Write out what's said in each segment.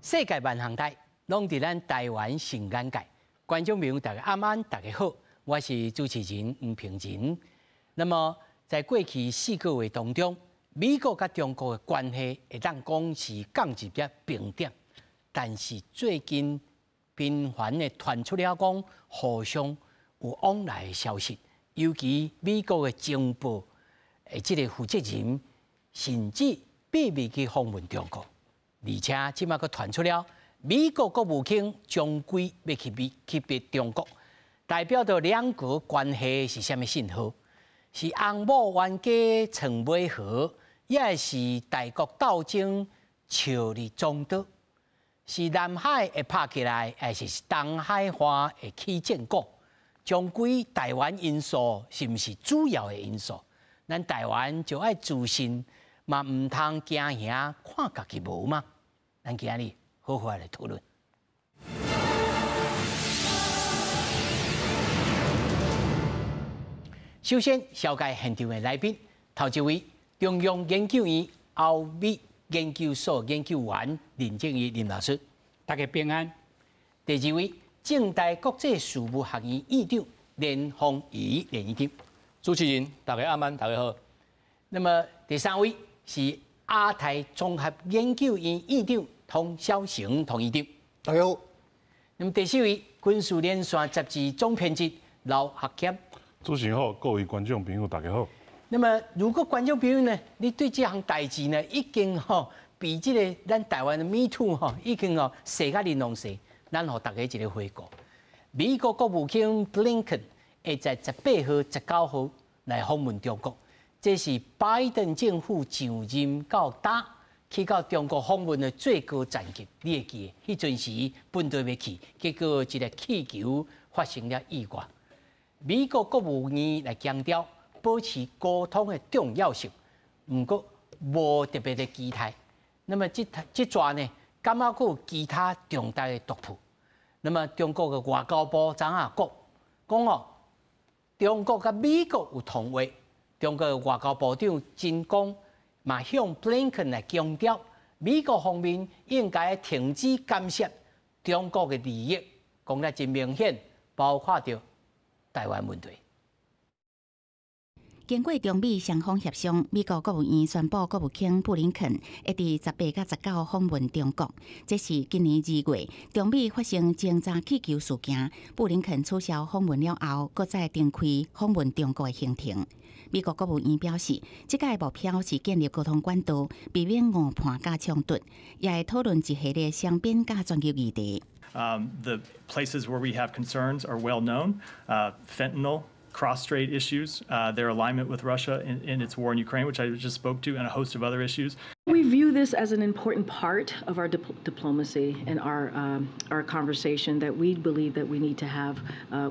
世界萬項台，攏佇咱台灣新眼界。觀眾朋友，大家暗安，大家好，我是主持人吳平仁。那麼，在過去4個月當中，美國佮中國的關係會當講是降入了冰點，但是最近頻繁的傳出了講互相有往來的消息，尤其美國的情報的這個負責人甚至秘密去訪問中國。而且這馬閣傳出了美國國務卿將規欲去美去別中國，代表著兩國關係是啥物信號？是翁某冤家床尾和，抑是大國鬥爭笑裡藏刀？是南海會拍起來，還是東海岸會起戰鼓？終歸台灣因素是毋是主要的因素？咱台灣就愛自信，嘛毋通驚嚇看家己無嗎？咱今日好好來討論。首先，紹介現場的來賓，頭一位中央研究院歐美研究所研究員林正義林老師，大家平安。第二位政大國際事務學院院長連鳳儀連院長，主持人大家暗安，大家好。那麼第三位是亞太綜合研究院院長童小成童院長，大家好。那麼第四位軍事連線雜誌總編輯劉學謙，主持人好，各位觀眾朋友大家好。那麼如果觀眾朋友呢，你對這項代誌呢，已經吼比這個咱台灣的 Me Too 吼已經吼洗甲玲瓏洗，咱予大家一個回顧。美國國務卿布林肯會在18號、19號來訪問中國，這是拜登政府上任到今去到中國訪問的最高層級。你會記得，彼陣時本來欲去，結果一個氣球發生了意外。美國國務院來強調保持溝通的重要性，毋過無特別的期待。那麼這這逝呢，感覺閣有其他重大的突破。那麼中國的外交部昨仔講講哦，中國佮美國有通話。中國的外交部長秦剛嘛向布林肯來強調，美國方面應該停止干涉中國的利益，講得真明顯，包括著台灣問題。經過中美雙方協商，美國國務院宣布，國務卿布林肯會佇18佮19訪問中國。這是今年2月中美發生偵察氣球事件，布林肯取消訪問了後，閣再重開訪問中國的行程。美國國務院表示，這擺目標是建立溝通管道，避免誤判佮衝突，也會討論一系列雙邊佮全球議題。 The places where we have concerns are well known. Fentanyl, cross-strait issues, their alignment with Russia in its war in Ukraine, which I just spoke to, and a host of other issues. We view this as an important part of our diplomacy and our conversation that we believe that we need to have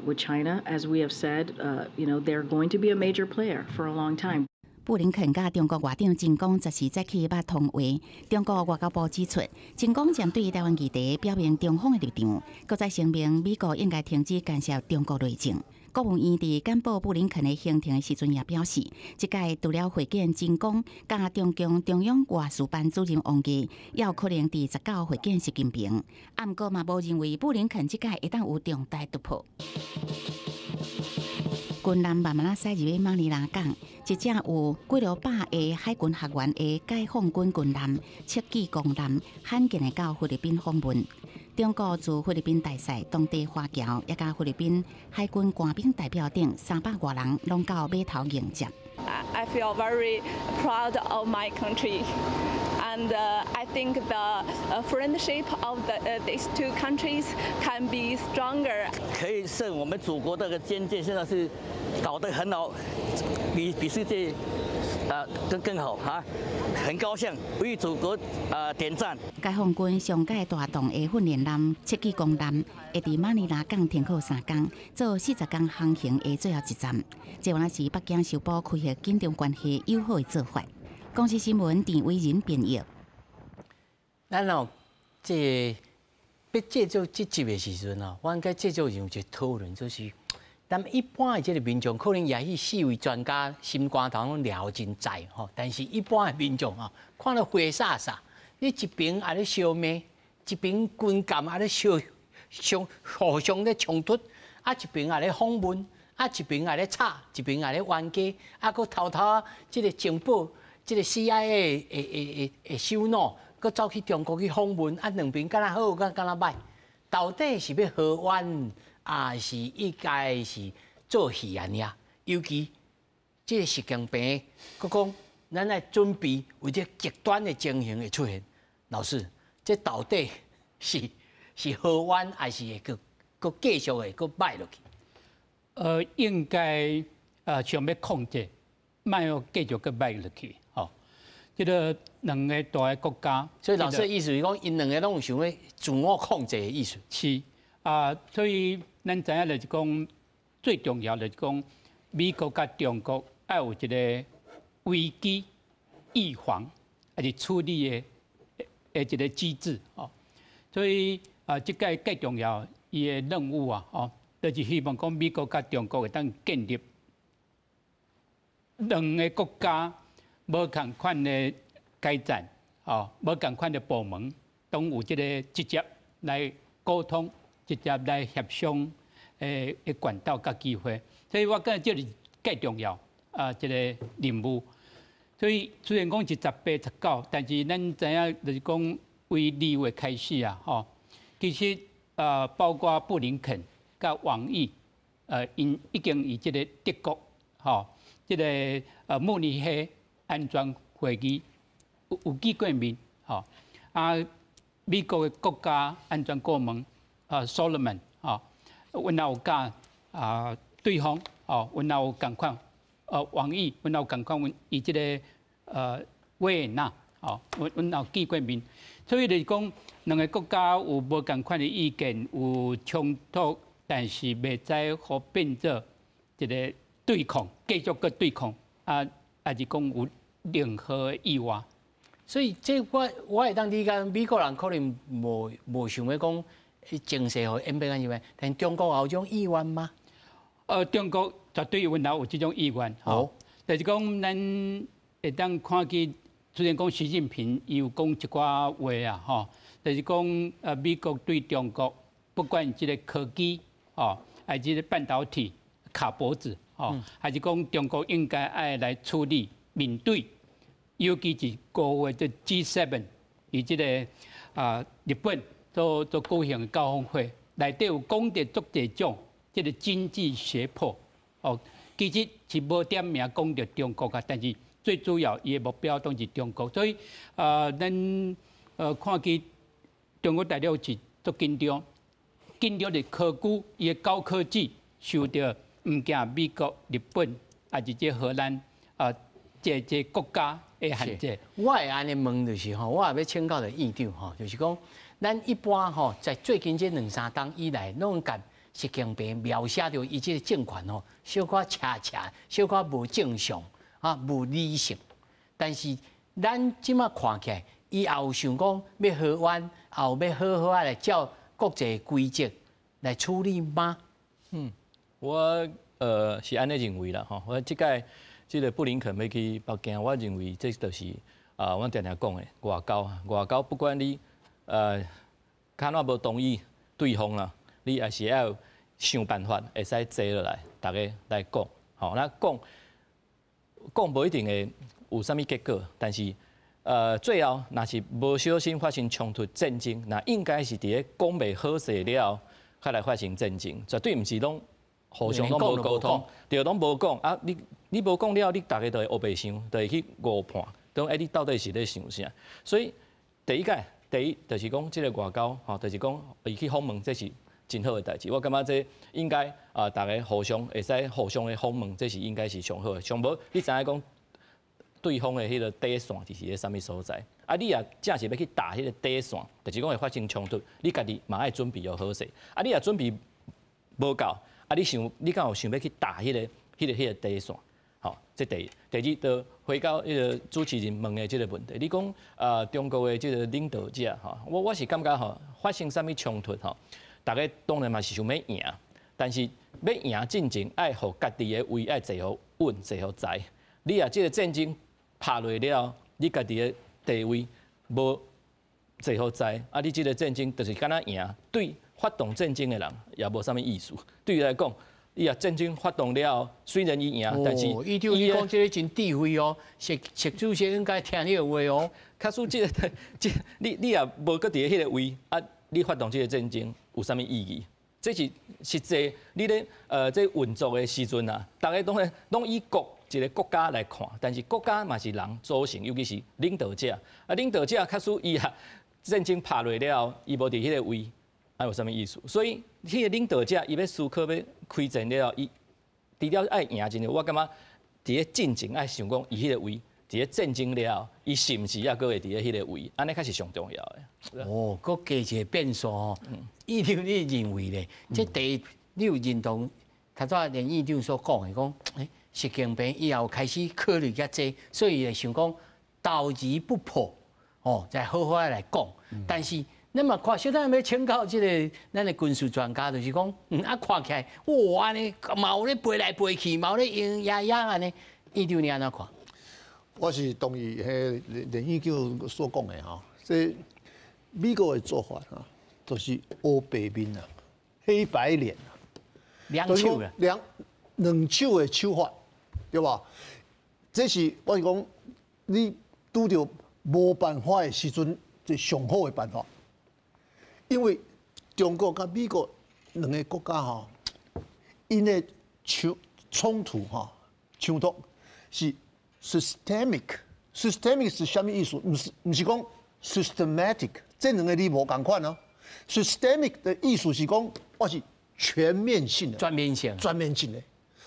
with China. As we have said, they're going to be a major player for a long time. 布林肯佮中國外長秦剛14早起捌通話。中國外交部指出，秦剛針對台灣議題表明中方的立場，閣再聲明美國應該停止干涉中國內政。國務院佇簡報布林肯的行程的時陣也表示，這擺除了會見秦剛佮中共中央外事辦主任王毅，也有可能佇19會見習近平。啊，毋過嘛無認為布林肯這擺會當有重大突破。軍艦慢慢仔駛入去馬尼拉港，一隻有幾落百个海軍學員的解放軍軍艦戚繼光艦，罕見的到菲律賓訪問。中國駐菲律賓大使、當地華僑，也佮菲律賓海軍官兵代表等300外人，攏到碼頭迎接。 I feel very proud of my country, and I think the friendship of these two countries can be stronger. 可以是我們祖國這個軍艦現在是搞得很好，比世界啊更好哈，很高興為祖國啊點讚。解放軍上蓋大動的訓練艦戚繼光艦，會佇馬尼拉港停靠3工，做40工航行的最後一站。這原來是北京修補開啟緊張關係友好的做法。公視新聞鄭偉仁編譯。咱哦，這欲製作這集的時陣哦，我應該製作人有一個討論，就是咱一般的這個民眾可能也許四位專家心肝頭攏掠真知吼，但是一般的民眾啊，看到花灑灑，你一邊也咧相罵，一邊軍艦啊咧相相互相咧衝突，啊一邊啊咧訪問，啊一邊啊咧吵，一邊啊咧冤家，啊閣偷偷啊這個情報，這個 CIA 的首腦，閣走去中國去訪問，啊兩邊敢若好，敢若歹，到底是欲和冤，抑是應該是做戲按呢？尤其這個習近平，閣講咱愛準備為這極端的情形會出現。老師，這到底是和冤，還是會閣閣繼續會閣歹落去？應該想欲控制，莫予繼續閣歹落去。吼，這個兩个大的國家，所以老師的意思是講，𪜶兩个攏有想欲自我控制的意思。是啊，所以咱知影就是講，最重要就是講，美國佮中國愛有一个危機預防，抑是處理的一个機制哦。所以啊，這個最重要伊的任務啊，哦，就是希望講美國佮中國會當建立兩个國家無仝款的階層，哦，無仝款的部門，攏有這个直接來溝通、直接來協商的管道佮機會。所以我感覺這是最重要啊，這个任務。所以雖然講是18、19，但是咱知影就是講，為2月開始啊，吼，其實包括布林肯佮王毅，𪜶已經佇這个德國，吼，這个慕尼黑安全會議有見過面，吼，啊，美國的國家安全顧問蘇利文，吼，阮也有佮啊對方，哦，阮也有仝款，王毅，阮也有仝款，阮伊這个維也納，哦，阮阮也有見過面，所以就是講兩个國家有無仝款的意見，有衝突，但是袂使予變做一个對抗，繼續閣對抗，啊，抑是講有任何的意外。所以這我會當理解，美國人可能無想欲講情勢會演變按怎樣，但中國也有這種意願嗎？中國絕對有有這種意願。哦，就是講咱會當看見，雖然講習近平伊有講一寡話啊，吼，就是講美國對中國，不管這个科技，吼，還是這个半導體卡脖子，吼，還是講中國應該愛來處理面對，尤其是五月的 G7，伊這个啊日本做舉行的高峰會，內底有講著足濟種這个經濟脅迫，哦，其實是無點名講著中國啊，但是最主要伊的目標當是中國，所以啊，咱看見中國大陸是足緊張，緊張的科技，伊的高科技受著毋驚美國、日本，抑是這荷蘭啊，這這國家的限制。我會按呢問就是吼，我也欲請教著院長吼，就是講咱一般吼，在最近這兩三冬以來，攏共習近平描寫著伊這个政權吼，小可邪邪，小可無正常啊，無理性。但是咱這馬看起來，伊也有想講欲和冤，也有欲好好仔來照國際規則來處理嗎？嗯，我是按呢認為啦，吼，我這擺這个布林肯欲去北京，我認為這就是啊，阮定定講的外交，外交不管你較怎無同意對方啦，你也是愛想辦法會使坐落來，逐家來講，吼，那講講無一定會有啥物結果，但是最後若是無小心發生衝突戰爭，那應該是佇咧講袂好勢了後，才來發生戰爭，絕對毋是攏互相攏無溝通，對，攏無講啊！你無講了，你逐家就會烏白想，就會去誤判，講欸，你到底是咧想啥？所以第一擺，第一就是講這个外交，吼，就是講伊去訪問，這是真好的代誌。我感覺這應該啊，逐家互相會使互相的訪問，這是應該是上好的。上無你知影講對方的彼个底線佇咧啥物所在？啊，你若正是欲去踏彼个底線，就是講會發生衝突，你家己嘛愛準備予好勢。啊，你若準備無夠，啊，你想你敢有想欲去踏彼个底線？吼，這第一，第二，就回到彼个主持人問的這个問題，你講啊，中國的這个領導者吼，我是感覺吼，發生啥物衝突吼，逐家當然嘛是想欲贏，但是欲贏進前，愛予家己的位愛坐予穩，坐予在。你若這个戰爭拍落了，你家己的地位無坐予知，啊，你這个战争就是敢若赢，对发动战争的人也无啥物意思。对伊来讲，伊啊战争发动了后，虽然伊赢，但是院长，你讲这个真智慧哦，习习主席应该听你的话哦。假使这个这你也无阁伫彼个位啊，你发动这个战争有啥物意义？这是实际你咧这运作的时阵啊，大家拢会拢以国一个国家来看，但是国家嘛是人组成，尤其是领导者。啊，领导者假使伊啊战争拍落了后，伊无伫彼个位，啊有啥物意思？所以彼个领导者伊欲思考欲开战了后，伊除了爱赢真，我感觉伫咧进前爱想讲伊彼个位，伫咧战争了后，伊是毋是犹阁会伫咧彼个位？按呢较是上重要的。哦，阁加一个变数哦。院长，你认为咧？这第一，你有认同头拄仔连院长所讲的，讲，习近平以后开始考虑遮济，所以会想讲道而不破，哦，再好好来讲。但是，咱嘛看，小等欲请教这个咱的军事专家，就是讲，啊，看起来，哇，按呢嘛有咧飞来飞去，嘛有咧用呀呀按呢，院长你按怎看？我是同意彼连院长所讲的吼，这美国的做法哈，就是乌白面啊，黑白脸啊，两手啊，两手的手法，对吧？这是我是讲，你拄著无办法的时阵，这上好的办法。因为中国佮美国两个国家吼，𪜶的冲突吼，冲突是 systemic。systemic 是啥物意思？毋是讲 systematic，这两个字无仝款哦。systemic 的意思是讲，我是全面性的，全面性，全面性的，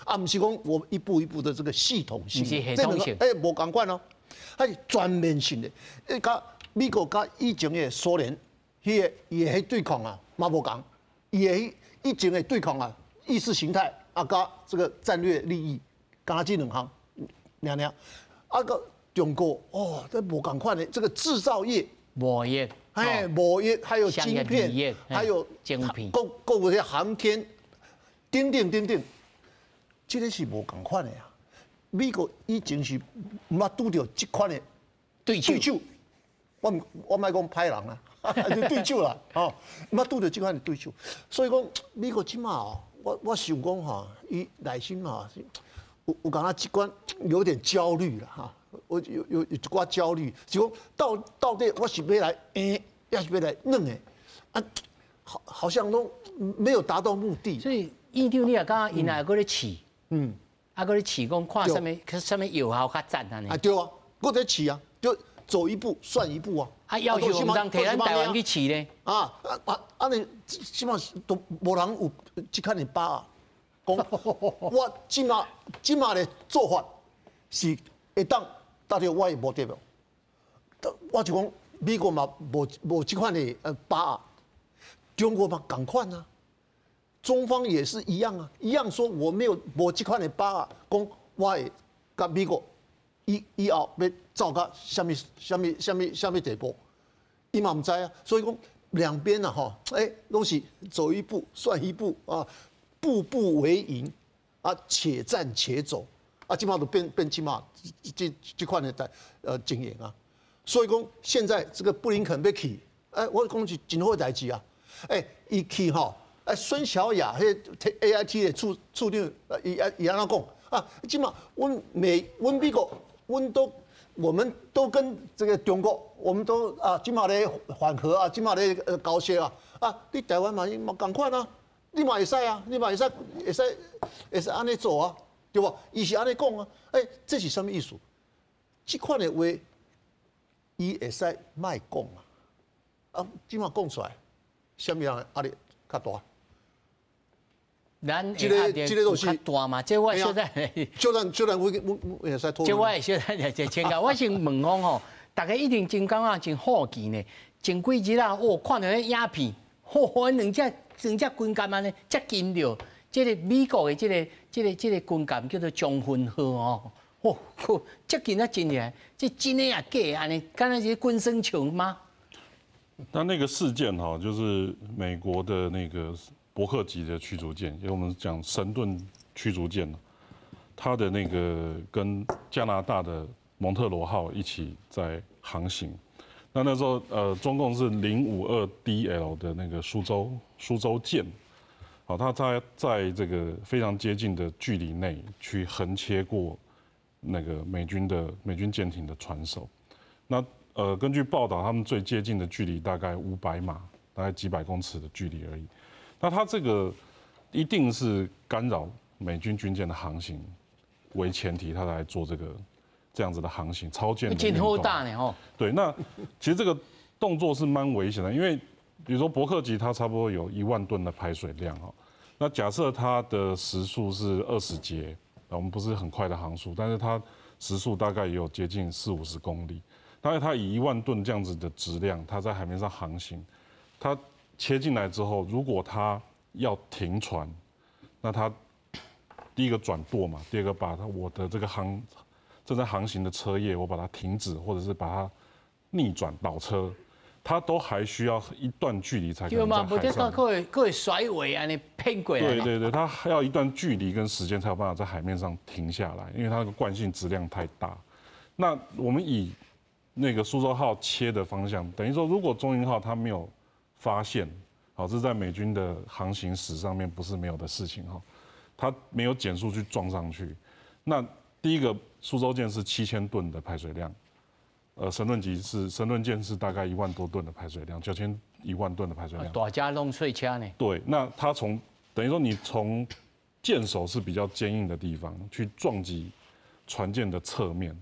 啊，毋是讲我一步一步的这个系统性，毋是系统性，欸，无仝款哦，它是全面性的。欸，佮美国佮以前的苏联，彼个伊的彼对抗啊，嘛无仝，伊的以前的对抗啊，意识形态啊，佮这个战略利益，敢若这两项，尔尔，啊个中国哦，这无仝款的这个制造业、贸易，哎，贸易还有晶片，还有晶片，各各个些航天，等等等等，这个是无仝款的啊。美国以前是毋捌拄著这款的对手，我莫讲歹人啊，对手啦，吼，毋捌拄著这款的对手，所以讲美国这马哦，我想讲吼，伊内心吼有感觉这款有点焦虑啦哈。我有一寡焦虑，是讲到底我是欲来硬，抑是欲来软的？啊，好像都没有达到目的。所以院长，你也感觉𪜶也阁咧试，啊，阁咧试讲看啥物，啥物药效较赞按呢？啊，对啊，阁咧试啊，就走一步算一步啊。啊，要求毋通提咱台湾去试呢？啊啊啊！按呢，这马都无人有这款的把握，讲我这马的做法是会当达到我的目的无？我就讲美国嘛无这款的把握，中国嘛仝款啊，中方也是一样啊，一样说我没有无这款的把握，讲我会佮美国以后欲走到啥物啥物啥物啥物地步，伊嘛毋知啊，所以讲两边啊吼，欸，拢是走一步算一步啊，步步为营啊，且战且走。啊，这马就变这马这款的在经营啊，所以讲现在这个布林肯欲去，欸，我讲是真好的代志啊，欸，伊去吼，欸，孙晓雅彼 AIT 的处长，伊按怎讲啊？这马阮美国，我们都跟这个中国，我们都啊，这马咧缓和啊，这马咧交涉啊，啊，你台湾嘛嘛仝款啊，你嘛会使啊，你嘛会使按呢做啊。对无？伊是按呢讲啊，欸，这是啥物意思？这款的话，伊会使莫讲啊，啊，这马讲出来，啥物人压力较大？咱这个这个都是较大嘛？这我小等，小等，我会使讨论。这我会小等下请教。我先问讲吼，大家一定真感觉真好奇呢。前几日啊，哦，看著彼影片，吼，两只军舰按呢，遮近著。这个美国的这个军舰叫做将军号哦，哦，遮近啊真厉害，这真的抑假的按呢？敢若是滚耍笑吗？那个事件哈，就是美国的那个伯克级的驱逐舰，因为我们讲神盾驱逐舰，它的那个跟加拿大的蒙特罗号一起在航行。那那时候，中共是052DL 的那个苏州舰，好，它在这个非常接近的距离内去横切过那个美军舰艇的船首。那根据报道，他们最接近的距离大概500码，大概几百公尺的距离而已。那它这个一定是干扰美军军舰的航行为前提，他来做这样子的航行超舰的运动。大呢吼。对，那其实这个动作是蛮危险的，因为比如说伯克级它差不多有1万吨的排水量哈，那假设它的时速是20节，我们不是很快的航速，但是它时速大概也有接近四五十公里。但是它以一万吨这样子的质量，它在海面上航行，它切进来之后，如果它要停船，那它第一个转舵嘛，第二个把它我的这个正在航行的车叶，我把它停止，或者是把它逆转倒车，它都还需要一段距离才可能在海上。会甩尾按呢偏过来。对对对，它还要一段距离跟时间才有办法在海面上停下来，因为它那个惯性质量太大。那我们以那个苏州号切的方向，等于说，如果中云号它没有发现，好，这在美军的航行史上面不是没有的事情哈，它没有减速去撞上去，那第一个苏州舰是7000吨的排水量，神盾舰是大概1万多吨的排水量，9000 1万吨的排水量。大家拢碎车呢？对，那它从等于说你从舰首是比较坚硬的地方去撞击船舰的侧面，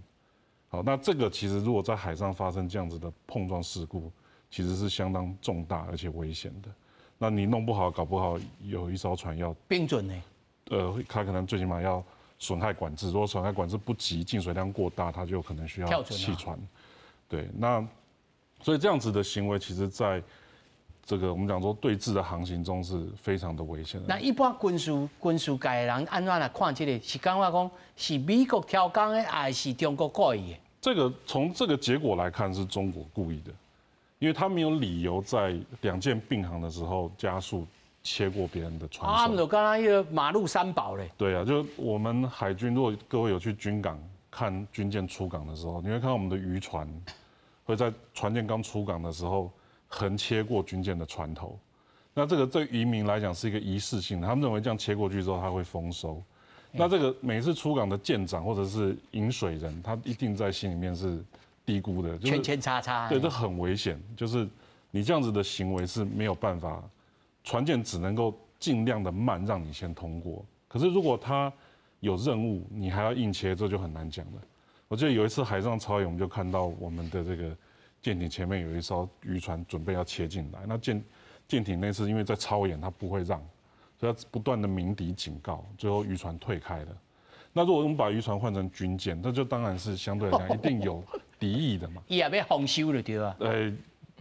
好，那这个其实如果在海上发生这样子的碰撞事故，其实是相当重大而且危险的。那你弄不好，搞不好有一艘船要冰准呢？他可能最起码要损害管制，如果损害管制不及，进水量过大，他就可能需要弃船。对，那所以这样子的行为，其实在这个我们讲说对峙的航行中是非常的危险的。那一般军事界的人按怎来看这个？是感觉讲是美国挑工的，还是中国故意的？这个从这个结果来看，是中国故意的，因为他没有理由在两舰并航的时候加速切过别人的船首。啊，就刚刚那个马路三宝嘞。对啊，就我们海军，如果各位有去军港看军舰出港的时候，你会看到我们的渔船会在船舰刚出港的时候横切过军舰的船头。那这个对渔民来讲是一个仪式性的，他们认为这样切过去之后他会丰收。那这个每次出港的舰长或者是引水人，他一定在心里面是嘀咕的，圈圈叉叉。对，这很危险，就是你这样子的行为是没有办法，船舰只能够尽量的慢，让你先通过。可是如果他有任务，你还要硬切，这就很难讲了。我记得有一次海上操演，我们就看到我们的这个舰艇前面有一艘渔船准备要切进来，那舰艇那次因为在操演，他不会让，所以他不断的鸣笛警告，最后渔船退开了。那如果我们把渔船换成军舰，那就当然是相对来讲一定有敌意的嘛。伊也欲丰收了对吧？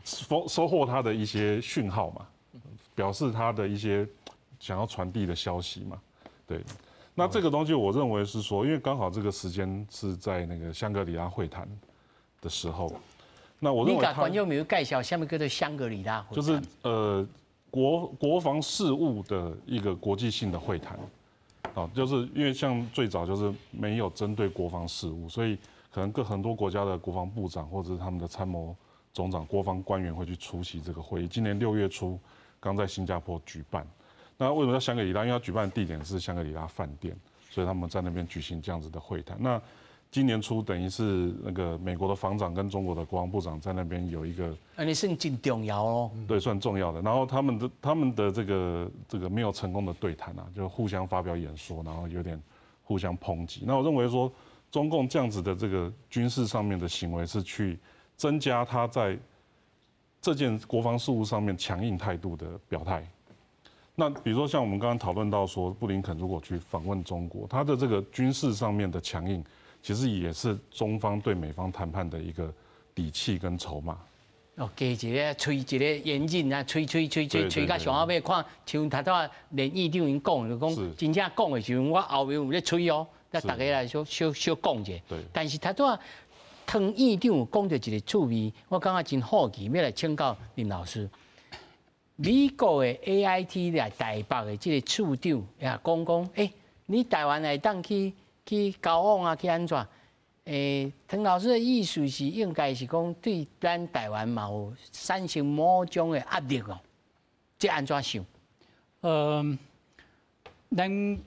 收获他的一些讯号嘛，表示他的一些想要传递的消息嘛。对，那这个东西我认为是说，因为刚好这个时间是在那个香格里拉会谈的时候，那我认为你共观众朋友介绍啥物叫做香格里拉会谈？就是国防事务的一个国际性的会谈，啊，就是因为像最早就是没有针对国防事务，所以可能很多国家的国防部长或者是他们的参谋总长、国防官员会去出席这个会议。今年6月初刚在新加坡举办。那为什么叫香格里拉？因为它举办的地点是香格里拉饭店，所以他们在那边举行这样子的会谈。那今年初等于是那个美国的防长跟中国的国防部长在那边有一个，啊，你算真重要哦。对，算重要的。然后他们的这个没有成功的对谈啊，就互相发表演说，然后有点互相抨击。那我认为说，中共这样子的这个军事上面的行为是去增加他在这件国防事务上面强硬态度的表态。那比如说像我们刚刚讨论到说，布林肯如果去访问中国，他的这个军事上面的强硬，其实也是中方对美方谈判的一个底气跟筹码。哦，加一个吹一个烟瘾啊，吹吹吹吹吹到上后尾看，像头拄仔连院长𪜶讲，就讲真正讲的时阵，我后面有咧吹哦，那大家来小小小讲一下。但是头拄仔汤院长有讲著一个趣味，我感觉真好奇，欲来请教林老师。美国的 AIT 来台北的这个处长也讲讲，欸，你台湾会当去交往啊，去按怎？欸，唐老師的意思是應該是講對咱台灣嘛有產生某種的壓力哦，這按怎想？咱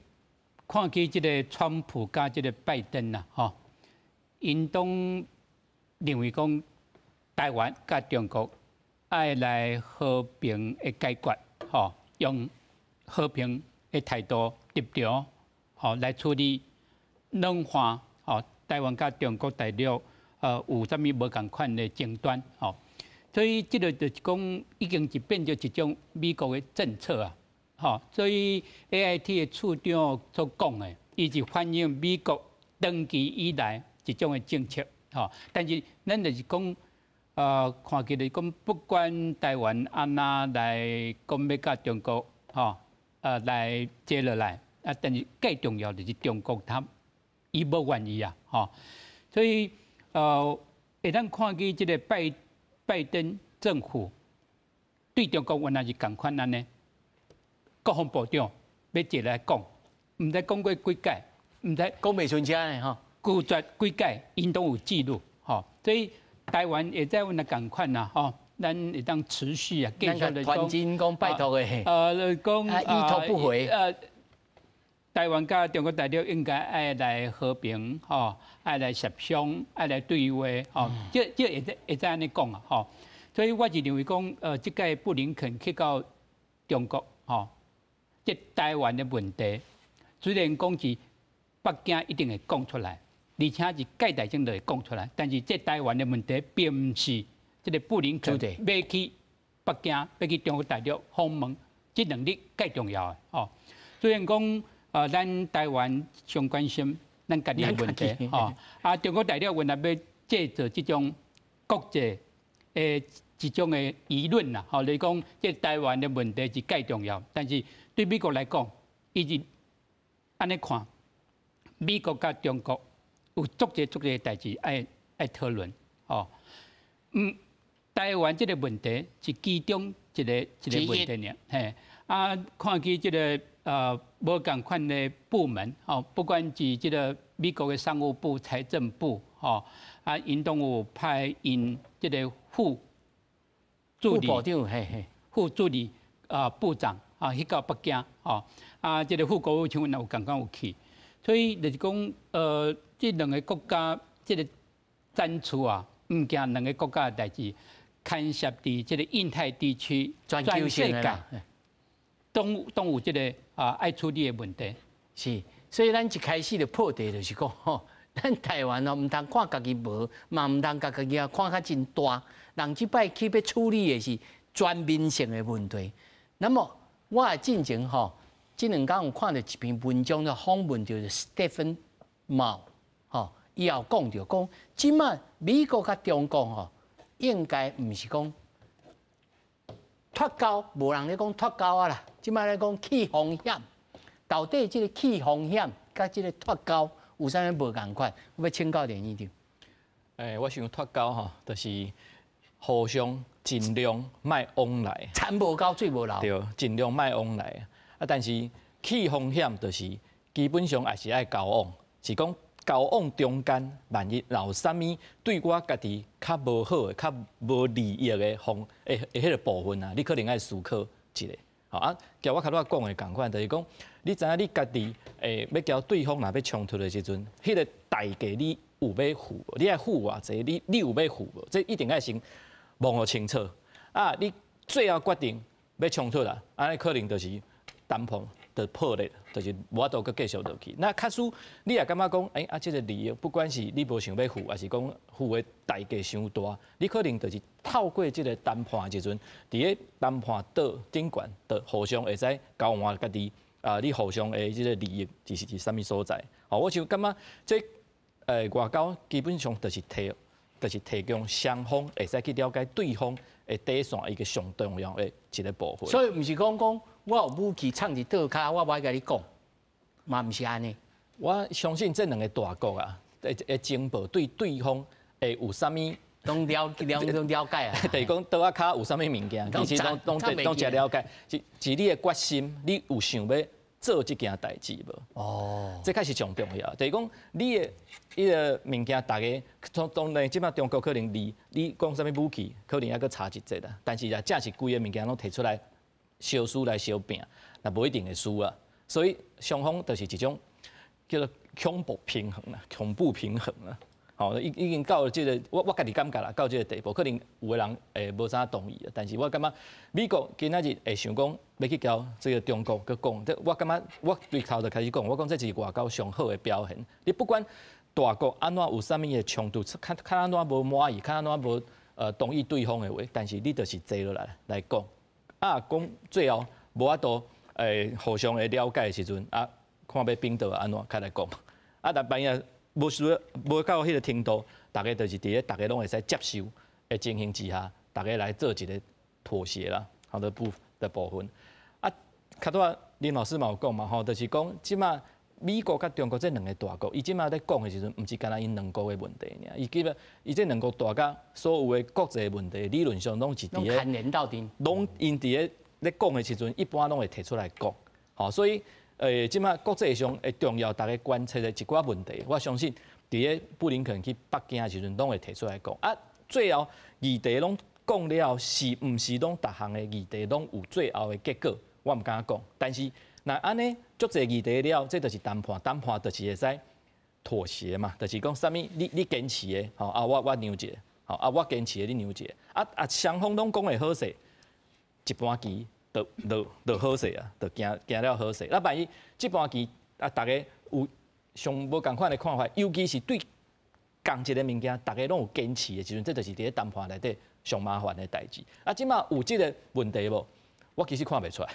看見這个川普佮這个拜登啦，吼，𪜶攏認為講台灣佮中國愛來和平的解決，吼，用和平的態度立場，吼來處理兩岸，吼，台灣佮中國大陸，有啥物無仝款的爭端，吼，所以這个就是講已經是變做一種美國的政策啊，吼，所以 AIT 的處長所講的，伊是反映美國長期以來一種的政策，吼，但是咱就是講，看起來講不管台灣按怎來講欲佮中國，吼，來接落來，啊，但是更重要就是中國他伊無願意啊，吼，所以會當看見這个拜登政府對中國原來是仝款按呢，國防部長欲坐來講，毋知講過幾擺，毋知講袂順聲的吼，拒絕幾擺，𪜶攏有記錄，吼，所以台灣會使阮來仝款啊，吼，咱會當持續啊，繼續來講，傳真講拜託的，講已讀不回。台灣佮中國大陸應該愛來和平，吼，愛來協商，愛來對話，吼，這會使按呢講啊，吼。所以我是認為講，這屆布林肯去到中國，吼，這台灣的問題，雖然講是北京一定會講出來，而且是蓋代性就會講出來，但是這台灣的問題並毋是這个布林肯欲去北京，欲去中國大陸訪問，這兩日蓋重要的，吼。雖然講，咱台灣上關心咱家己的問題，吼，啊，中國大陸原來欲製造這種國際的一種的輿論啦，吼，來講這台灣的問題是蓋重要，但是對美國來講，伊是按呢看，美國佮中國有足濟足濟代誌愛討論，吼，台灣這个問題是其中一个問題爾，嘿，啊，看見這个無仝款的部門，吼，不管是這个美國的商務部、財政部，吼，啊，𪜶攏有派𪜶這个副助理、部長，嘿嘿，副助理啊部長啊去到北京，吼，啊，這个副國務卿也有仝款有去，所以就是講，這兩个國家這个戰處啊，毋驚兩个國家的代誌，牽涉佇這个印太地區、全球性的。攏有這个啊愛處理的問題。是，所以咱一開始就破題就是講吼，咱台灣哦，毋通看家己無，嘛毋通共家己啊看較真大。人這擺去欲處理的是全面性的問題。那麼我進前吼，這兩工有看著一篇文章，就訪問著 Stephen Mao，吼，伊也有講著講，這擺美國佮中國吼，應該毋是講脫鉤，無人咧講脫鉤啊啦，這擺咧講去風險，到底這个去風險佮這个脫鉤有啥物無仝款？我欲請教連院長。欸，我想脫鉤吼，就是互相盡量莫往來。田無溝，水無流。對，盡量莫往來。啊，但是去風險就是基本上也是愛交往，是講交往中間，萬一若有啥物對我家己較無好的、較無利益的方的彼个部分啊，你可能愛思考一下。吼啊，佮我較早講的仝款，就是講你知影你家己會欲佮對方若欲衝突的時陣，彼个代價你有欲付無？你愛付偌濟？你有欲付無？這一定愛先摸予清楚。啊，你最後決定欲衝突啦，按呢可能就是談判就破裂，就是無法度閣繼續落去。那假使你也感覺講，欸，啊，這个利益不管是你無想欲付，抑是講付的代價傷大，你可能就是透過這个談判的時陣，佇咧談判桌頂懸，就互相會使交換家己啊，你互相的這个利益是佇啥物所在？吼，我就感覺這外交基本上就是提供雙方會使去了解對方的底線，一個上重要的一个部分。所以毋是講講我有武器藏佇桌跤，我無愛共你講，嘛毋是按呢。我相信這兩个大國啊，的情報對對方會有啥物攏了了攏了解啊。就是講桌仔跤有啥物物件，其實攏攏攏誠了解。是你的決心，你有想欲做做這件代誌無？哦，這較是上重要。就是講你的彼个物件，逐家當當然，這擺中國可能離你講啥物武器，可能猶閣差一截啦。但是若真是規个物件攏提出來，相輸來相拚，那無一定會輸啊。所以雙方就是一種叫做恐怖平衡啦，恐怖平衡啦。吼，已經到了這個，我家己感覺啦，到這個地步，可能有的人會無啥同意啊。但是我感覺美國今仔日會想講欲去共這個中國閣講，這我感覺我對頭就開始講，我講這是外交上好的表現。你不管大國按怎有啥物的衝突，較較按怎無滿意，較按怎無同意對方的話，但是你就是坐落來來講，啊講最後無法度互相的了解的時陣，啊看欲反桌按怎較來講，啊但萬一無需無到彼个程度，逐家就是佇咧逐家攏會使接受的情形之下，逐家來做一個妥協啦，好的部分。啊，較拄仔林老師嘛有講嘛吼，就是講這馬美國佮中國這兩个大國，伊這馬咧講的時陣，毋是干焦𪜶兩國的問題爾，伊基本伊這兩國大佮所有的國際問題，理論上攏是佇咧，牽連到陣，攏𪜶佇咧咧講的時陣，一般攏會提出來講，吼，所以。這馬國際上會重要，逐家關切的一寡問題，我相信佇咧布林肯去北京的時陣，攏會提出來講。啊，最後議題攏講了後，是毋是攏逐項的議題攏有最後的結果？我毋敢講。但是若按呢足濟議題了，這就是談判，談判就是會使妥協嘛，就是講啥物你堅持的，吼啊我讓一下，吼啊我堅持的你讓一下，啊啊雙方攏講會好勢，一盤棋。就好勢啊，就行行了好勢。那萬一這盤棋啊，逐家有上無仝款的看法，尤其是對仝一个物件，逐家攏有堅持的時陣，這就是佇咧談判內底上麻煩的代誌。啊，這馬有這個問題無？我其實看袂出來。